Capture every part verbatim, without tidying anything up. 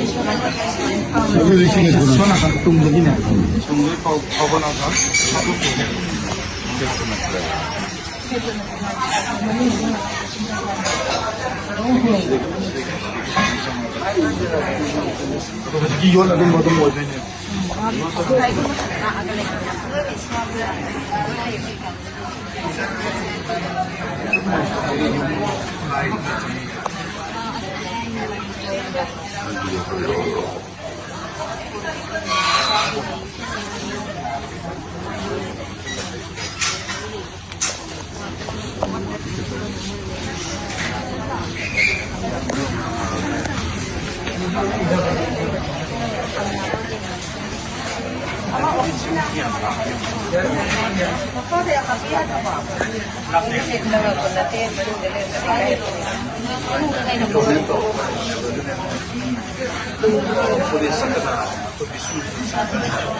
ꯁꯣꯝ ꯅꯥꯀꯟ ꯇꯨꯡꯗꯒꯤꯅꯦ꯫ ꯇꯨꯡꯗꯒꯤ ꯐꯥꯎ-, ꯐꯥꯎꯒꯠꯂꯒ ꯑꯗꯣ ꯍꯧꯖꯤꯛꯀꯤ ꯌꯣꯠ ꯑꯗꯨꯝꯕ ꯑꯗꯨꯝ ꯑꯣꯏꯗꯣꯏꯅꯦ꯫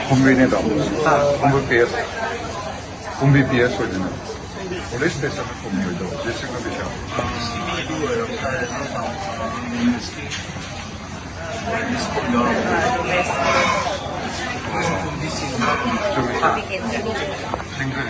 ꯐꯨꯝꯕꯤꯅꯦꯗꯣ꯫ ꯐꯨꯝꯕꯤ ꯄꯤ ꯑꯦꯁ꯫ ꯐꯨꯝꯕꯤ ꯄꯤ ꯑꯦꯁ ꯑꯣꯏꯗꯣꯏꯅꯦ꯫ ꯄꯨꯂꯤꯁ ꯁ꯭ꯇꯦꯁꯟꯗ ꯐꯨꯝꯕꯤ ꯑꯣꯏꯗꯧꯕ, ꯗꯤꯁꯇ꯭ꯔꯤꯛ ꯑꯣꯐꯤꯁꯥꯔ꯫ ꯆꯨꯝꯃꯤ꯫ ꯁꯤꯡꯒꯜ꯫